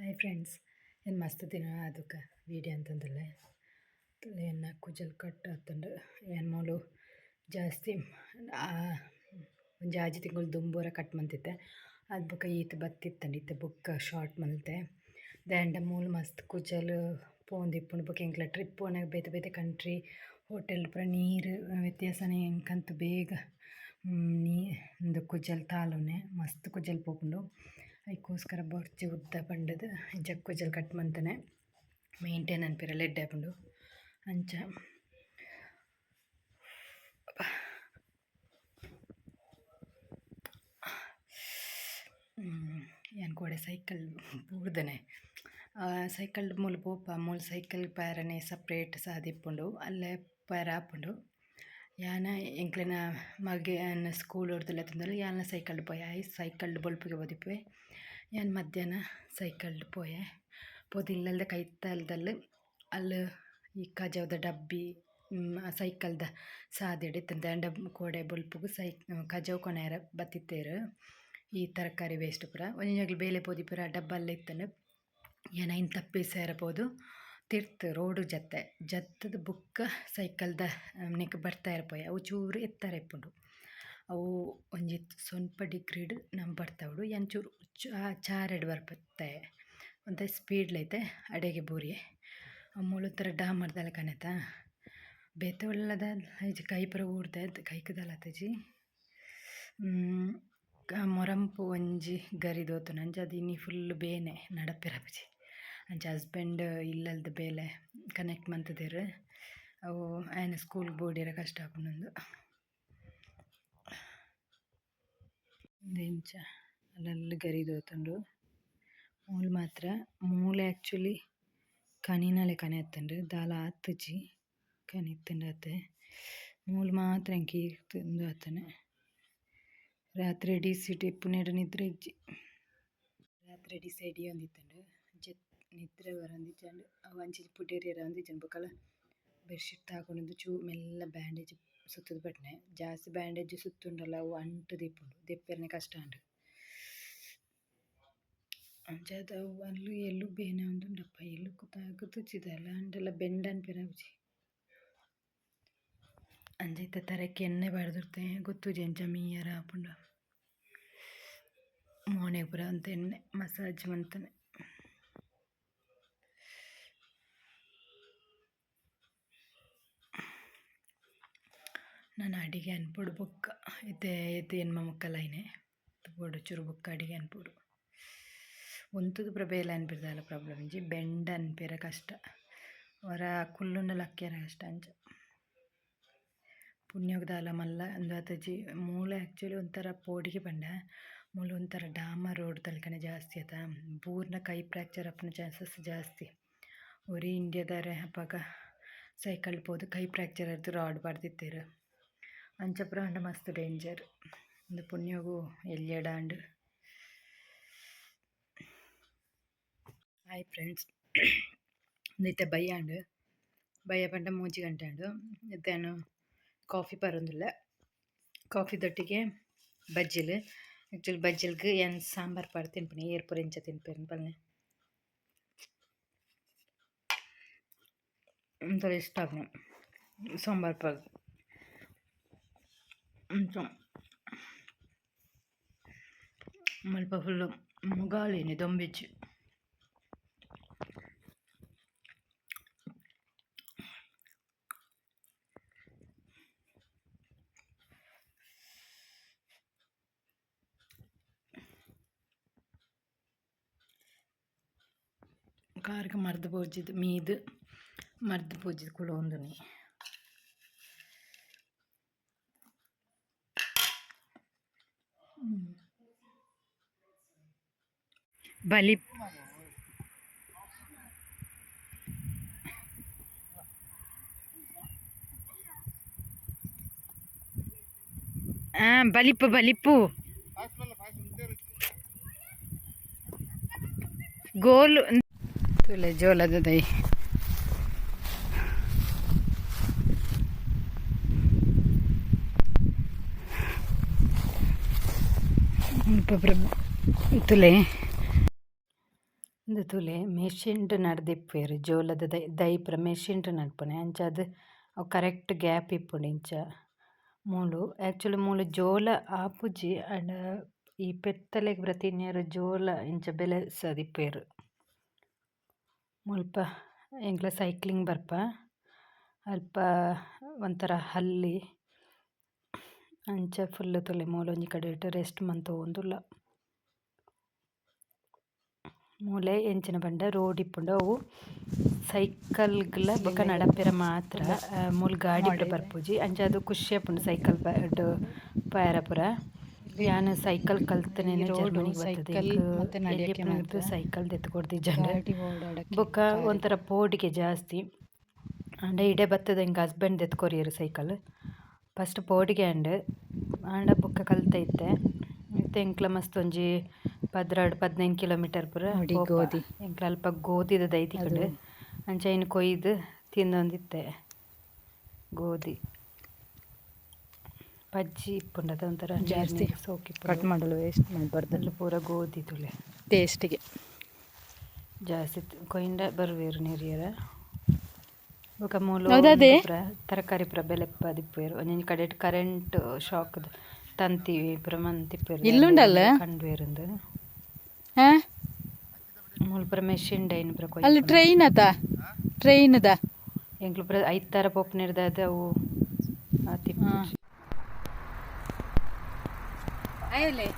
Hi friends, ಏನು ಮಸ್ತ್ ದಿನ ಅದಕ್ಕೆ ವೀಡಿಯೋ ಅಂತಂದಲ್ಲ. ಎನ್ನ ಕುಜಲ್ ಕಟ್ ಆತಂಡು. ಏನು ಮೂಲು ಜಾಸ್ತಿ ಒಂಜಿ ಆಜಿ ತಿಂಗಳು ದುಂಬೂರ ಕಟ್ ಮಂತಿತ್ತೆ. ಅದು ಬೊಕ ಈತ್ ಬತ್ತಿತ್ತಂಡು. ಇತ್ತೆ ಬೊಕ್ಕ ಶಾರ್ಟ್ ಮಲ್ತೆ. ದಾಂಡ ಮೂಲು ಮಸ್ತ್ ಕುಜಲ್ ಪೋಂದಿಪ್ಪುಂಡು. ಬೊಕ ಎಂಕ್ಲ ಟ್ರಿಪ್ ಪೋನಾಗ ಬೇತೆ ಬೇತೆ ಕಂಟ್ರಿ ಹೋಟೆಲ್ ಪೂರ ನೀರು ವ್ಯತ್ಯಾಸನೇ. ಎಂಕಂತು ಬೇಗ ನೀ ಉಂದು ಕುಜಲ್ ತಾಲುನೆ ಮಸ್ತ್ ಕುಜಲ್ ಪೋಪುಂಡು. ಐಕೋಸ್ಕರ ಬೊರ್ಚಿ ಉದ್ದ ಪಂಡದು ಇಂಚ ಕುಜಲ್ ಕಟ್ ಮಂತನೆ. ಮೇಂಟೈನ್ ಅನ್ಪಿರಲ ಎಡ್ಡೆ ಆಪುಂಡು ಅಂಚ. ಯಾನ್ ಕೋಡೆ ಸೈಕಲ್ ಬೂರ್ದನೆ. ಸೈಕಲ್ ಮೂಲು ಪೋಪ, ಮೂಲು ಸೈಕಲ್ ಪೋಯೆರೆನೆ ಸಪ್ರೇಟ್ ಸಾದಿ ಇಪ್ಪುಂಡು, ಅಲ್ಲೇ ಪೋಯೆರೆ ಆಪುಂಡು. ಯಾನ ಎಂಕ್ಲೆನ ಮಗೆ ಸ್ಕೂಲ್ ಲೆತ್ತೊಂದುಲ್ಲೆ. ಯಾನ್ಲ ಸೈಕಲ್ಡ್ ಪೋಯೆ. ಆಯೆ ಸೈಕಲ್ಡ್ ಬೊಲ್ಪುಗೆ ಪೋದಿಪ್ಪುವೆ. ಯಾನ್ ಮಧ್ಯಾಹ್ನ ಸೈಕಲ್ಡ್ ಪೋಯೆ. ಪೋದು ಇಲ್ಲಲ್ದ ಕೈತಲ್ದಲ್ಲು ಅಲ್ಲು ಈ ಕಜವುದ ಡಬ್ಬಿ ಸೈಕಲ್ದ ಸಾದಿಡ್ ಇತ್ತ್ಂಡ್. ಆಂಡ ಕೋಡೆ ಬೊಲ್ಪುಗು ಕಜವು ಕೊನೊಯೆರೆ ಬತ್ತಿತ್ತೆರ್, ಈ ತರಕಾರಿ ವೇಸ್ಟ್ ಪೂರ. ಒಂಜೊಂಜಿ ಬೇಲೆ ಪೋದಿಪ್ಪುವೆರ್, ಆ ಡಬ್ಬ ಅಲ್ಲೇ ಇತ್ತ್ಂಡ್. ಯಾನ್ ಐನ್ ತಪ್ಪಿಸೆರೆ ಪೋದು ತಿರ್ತ್ ರೋಡ್ ಜತ್ತೆ. ಜತ್ತುದು ಬೊಕ್ಕ ಸೈಕಲ್ದ ನೆಕ್ಕ್ ಬರ್ತಾಯೆರೆ ಪೋಯೆ. ಅವು ಚೂರು ಎತ್ತರ ಇಪ್ಪುಂಡು. ಅವು ಒಂಜಿ ಸೊನ್ಪ ಡಿಗ್ರಿಡ್ ನಮ ಬರ್ತವೊಡು. ಯಾನ್ ಚೂರು ಚಾರೆಡ್ ಬರ್ಪತ್ತೆ, ಒಂತೆ ಸ್ಪೀಡ್ ಲೈತೆ. ಅಡೆಗೆ ಬೂರಿಯೆ. ಮೂಲು ಒಂಥರ ಡಾಮರ್ದ ಲೆಕನೆ ಅತ. ಬೇತೆ ಒಲ್ಲ ದಾಲ ಇಜ್ಜಿ, ಕೈ ಪೂರ ಊರ್ದೆ, ಕೈಕ್ ದಾಲ ಆತಿಜಿ. ಮೊರಂಪು ಒಂಜಿ ಗರಿ ದೋತುಂಡು. ಅಂಚಾದ್ ಇನಿ ಫುಲ್ಲ್ ಬೇನೆ, ನಡಪೆರೆ ಆಪುಜಿ. ಅಂಚ ಹಸ್ಬೆಂಡ್ ಇಲ್ಲಲ್ದ ಬೇಲೆ ಕನೆಕ್ಟ್ ಮಂತುದೆರ್. ಅವು ಆಯನ ಸ್ಕೂಲ್ ಬೋಡಿಯೆರೆ ಕಷ್ಟ ಆಪುಂಡು. ಉಂದು ಇಂಚ ಅಲ್ಲಲ್ಲಿ ಗರಿ ದೋತುಂಡು. ಮೂಲು ಮಾತ್ರ ಮೂಲು ಆಕ್ಚುಲಿ ಕನಿನ ಲೆಕನೆ ಇತ್ತುಂಡು, ದಾಲ ಆತುಜಿ. ಕನಿ ಇತ್ತುಂಡು ಆತೆ. ಮೂಲು ಮಾತ್ರ ಎಂಕ್ ಈತ್ ಉಂದು ಆತುಂಡು. ರಾತ್ರೆ ಡಿಸಿಟ್ ಇಪ್ಪುನೇಟ ನಿದ್ರೆ ಇಜ್ಜಿ. ರಾತ್ರೆ ಡಿಸೈಡ್ ಆವೊಂದಿತ್ತುಂಡು. ನಿದ್ರೆ ಬರೊಂದಿಜ್ಜಂಡ್. ಅವು ಅಂಚಿ ಪುಡೇರಿಯೆರೆ ಆವೊಂದಿಜ್ಜಂಡ್. ಬೊಕಲ ಬೆಡ್ ಶೀಟ್ ತಾಗೊಂದು ಚೂರು ಮೆಲ್ಲ ಬ್ಯಾಂಡೇಜ್ ಸುತ್ತುದು ಪಡ್ನೆ. ಜಾಸ್ತಿ ಬ್ಯಾಂಡೇಜ್ ಸುತ್ತುಂಡಲ ಅವು ಅಂಟುದು ಇಪ್ಪುಂಡು, ದೆಪ್ಪೆರೆನೆ ಕಷ್ಟ ಆಂಡ್. ಅಂಚಾದ್ ಅವು ಅಲ್ಲು ಎಲ್ಲು ಬೇನೆ ಆವೊಂದುಂಡಪ್ಪ. ಎಲ್ಲುಕು ತಾಗುದುಜಿ ದಾಲ ಆಂಡಲ ಬೆಂಡ್ ಅನ್ಪೆರೆ ಆಪುಜಿ. ಅಂಚ ಇತ್ತೆ ತರೆಕ್ ಎಣ್ಣೆ ಪಾಡ್ದಿತ್ತೆ, ಗೊತ್ತುಜಿ ಎಂಚ ಮೀಯೆರೆ ಆಪುಂಡು. ಮೋನೆಗ್ ಪೂರ ಒಂತೆ ಎಣ್ಣೆ ಮಸಾಜ್ ಮಂತುನೆ. ನನ ಅಡಿಗೆ ಅನ್ಪೊಡು ಬೊಕ್ಕ. ಇತ್ತೆ ಏತ್ ಎನ್ಮ ಮುಕ್ಕಾಲ್ ಆಯಿನೆ. ಬೋಡು ಚೂರು ಬೊಕ್ಕ ಅಡಿಗೆ ಅನ್ಪೊಡು. ಉಂತುದು ಪೂರ ಬೇಲೆ ಅನ್ಪೆರೆ ದಾಲ ಪ್ರಾಬ್ಲಮ್ ಇಜ್ಜಿ, ಬೆಂಡ್ ಅನ್ಪೆರೆ ಕಷ್ಟ. ಒರ ಕುಲ್ಲುಂಡ ಲಕ್ಕಿಯೆರೆ ಕಷ್ಟ ಅಂಚ. ಪುಣ್ಯಗ್ ದಾಲ ಮಲ್ಲ ಉಂದು ಆತುಜಿ. ಮೂಲು ಆಕ್ಚುಲಿ ಒಂಥರ ಪೋಡಿಗೆ ಪಂಡ ಮೂಲು ಒಂಥರ ಡಾಮರ್ ರೋಡ್ ದ ಜಾಸ್ತಿ ಅತ. ಬೂರ್ಂಡ ಕೈ ಫ್ರಾಕ್ಚರ್ ಆಪುನ ಚಾನ್ಸಸ್ ಜಾಸ್ತಿ. ಒರಿ ಇಂಡಿಯಾದಾರೆ ಅಪಗ ಸೈಕಲ್ ಪೋದು ಕೈ ಫ್ರಾಕ್ಚರ್ ಆದ್ ರಾಡ್ ಪಾಡ್ದಿತ್ತೆರ್. ಅಂಚ ಪೂರ ಆಂಡ ಮಸ್ತ್ ಡೇಂಜರ್. ಉಂದು ಪುಣ್ಯೊಗು ಎಲ್ಯಡ್ ಆಂಡ್. ಹಾಯ್ ಫ್ರೆಂಡ್ಸ್, ಉಂದು ಇತ್ತೆ ಬಯ್ಯಾಂಡ್. ಬಯ್ಯ ಪಂಡ 3 ಗಂಟೆ ಆಂಡ್. ಇತ್ತೆ ಯಾನ್ ಕಾಫಿ ಪರೊಂದುಲ್ಲೆ. ಕಾಫಿದೊಟ್ಟಿಗೆ ಬಜ್ಜಿಲ್. ಆಕ್ಚುಲಿ ಬಜ್ಜಿಲ್ಗ್ ಯಾನ್ ಸಾಂಬಾರ್ ಪಾಡ್ದ್ ತಿನ್ಪುನಿ. ಏರ್ ಪೂರ ಎಂಚ ತಿನ್ಪೆರ್ ಪನ್ಲೆ. ಒಂಥರ ಇಷ್ಟ ಆಪುಂಡು ಸಾಂಬಾರ್ ಪಾಡ್ದ್. ಅಂಚ ಮುಲ್ಪ ಫುಲ್ಲು ಗಾಳಿ ದೊಂಬಿಜ್ಜಿ. ಕಾರ್ಗ್ ಮರ್ದ್ ಪೂಜಿದ್ ಮೀದ್ ಮರ್ದ್ ಪೂಜಿದ್ ಕುಲೋಂದುನಿ. ಬಲಿ ಬಲಿಪು ಬಲಿಪು ಗೋಲು ತೂಲೆ ಜೋಲದ ದೈ. ಮುಲ್ಪ ಪೂರ ತೂಲೆ. ಇಂದು ತೂಲೆ ಮೆಷಿನ್ ಡ್ ನಡ್ದಿಪ್ಪುವೆರ್ ಜೋಲದ ದೈ ದೈ ಪೂರ ಮೆಷಿನ್ ಡ್ ನಡ್ಪುನೆ ಅಂಚಾದ್ ಅವು ಕರೆಕ್ಟ್ ಗ್ಯಾಪ್ ಇಪ್ಪುಂಡು ಇಂಚ ಮೂಲು ಆಕ್ಚುಲಿ ಮೂಲು ಜೋಲ ಆಪುಜಿ ಆಂಡ ಈ ಪೆತ್ತಲೆಗ್ ಪೂರ ತಿನಿಯೆರೆ ಜೋಲ ಇಂಚ ಬೆಲಸಾದಿಪ್ಪುವೆರ್. ಮುಲ್ಪ ಎಂಕ್ಲ ಸೈಕ್ಲಿಂಗ್ ಬರ್ಪ ಅಲ್ಪ ಒಂತರ ಹಲ್ಲಿ ಅಂಚ ಫುಲ್ಲ್ ತೂಲೆ ಮೂಲೊಂಜಿ ಕಡೆಟ್ ರೆಸ್ಟ್ ಮಂತೊಂದುಲ್ಲ. ಮೂಲೇ ಎಂಚಿನ ಪಂಡ ರೋಡ್ ಇಪ್ಪುಂಡು ಅವು ಸೈಕಲ್ ಗ್ಲ ಬೊಕ ನಡಪೆರೆ ಮಾತ್ರ ಮೂಲು ಗಾಡಿ ಪೂರ ಬರ್ಪುಜಿ ಅಂಚಾದ್ ಖುಷಿ ಆಪುಂಡು ಸೈಕಲ್ ಡ್ ಪೋಯೆರೆ ಪೂರ. ಯಾನ್ ಸೈಕಲ್ ಕಲ್ತಿನೆನೆ ಜರ್ಮನಿಗ್ ಬತ್ತುದು ಸೈಕಲ್ ಎಂಕ್ ಮತ್ತೆ ಎಲ್ಯ ನಡಿಯಕ್ಕೆ ಮಾತ್ರ ಸೈಕಲ್ ದೆತ್ತ್ ಕೊರ್ದಿಜ್ಜಂಡ್ ಗಾಡಿ ಓಡಾಡಕ್ಕೆ ಬೊಕ ಒಂತರ ಪೋಡಿಗೆ ಜಾಸ್ತಿ. ಆಂಡ ಇಡೆ ಬತ್ತುದು ಎಂಕ್ ಹಸ್ಬೆಂಡ್ ದೆತ್ತ್ ಕೊರಿಯೆರ್ ಸೈಕಲ್. ಫಸ್ಟ್ ಪೋಡಿಗೆ ಆಂಡ್ ಆಂಡ ಬೊಕ ಕಲ್ತೆ ಇತ್ತೆ. ಇತ್ತೆ ಎಂಕ್ಲ ಮಸ್ತ್ ಒಂಜಿ 12 15 ಕಿಲೋಮೀಟರ್ ಪೂರ ನೋಡಿ ಪೋಪ. ಗೋಧಿ. ಎಂಕ್ಲ ಅಲ್ಪ ಗೋಧಿದ ದೈ ತಿಕ್ಕುಂಡು ಅಂಚ ಐನ್ ಕೊಯ್ದು ತಿಂದೊಂದಿತ್ತೆ ಗೋಧಿ. ಪಜ್ಜಿ ಇಪ್ಪುಂಡು ಅತ ಒಂಥರ ನೀರು ಜಾಸ್ತಿ ನೀರು ಸೋಕು ಕಟ್ ಇಪ್ಪುಂಡು. ಮಾಡಲು ವೇಸ್ಟ್ ಮಾಡಬಾರ್ದು. ಅಲ್ಲು ಪೂರ ಗೋಧಿ ತೂಲೆ. ಟೇಸ್ಟಿಗೆ. ಜಾಸ್ತಿ ಕೊಯಿಂಡ ಬರುವೆರ್ ನೆರಿಯೆರೆ. ಬೊಕ ಮೂಲು ಹೌದದೇ? ಉಂದು ಪೂರ ತರಕಾರಿ ಪೂರ ಬೆಲೆಪಾದಿಪ್ಪುವೆರ್ ಒಂಜೊಂಜಿ ಕಡೆಟ್ ಕರೆಂಟ್ ಶಾಕ್ ದ ತಂತಿ ಪೂರ ಮಂತಿಪ್ಪುವೆರ್ ದಾಯೆ ಇಲ್ಲುಂಡಲ್ಲ? ಕಂಡುವೆರ್ ಇಂದ್. ಹಾ. ಮೂಲು ಪೂರ ಮೆಷಿನ್ ಡ್ ಐನ್ ಪೂರ ಅಲ್ಲಿ ಕೊಯ್ಪುನ. ಟ್ರೈನ್ ಅತ ಟ್ರೈನ್ದ. ಎಂಕ್ಲು ಪೂರ ಐತಾರ ಪೋಪುನೆರ್ದಾದ್ ಅವು ಆತ್ ಇಪ್ಪುಜಿ. ಅಯ್ಯಲೆ.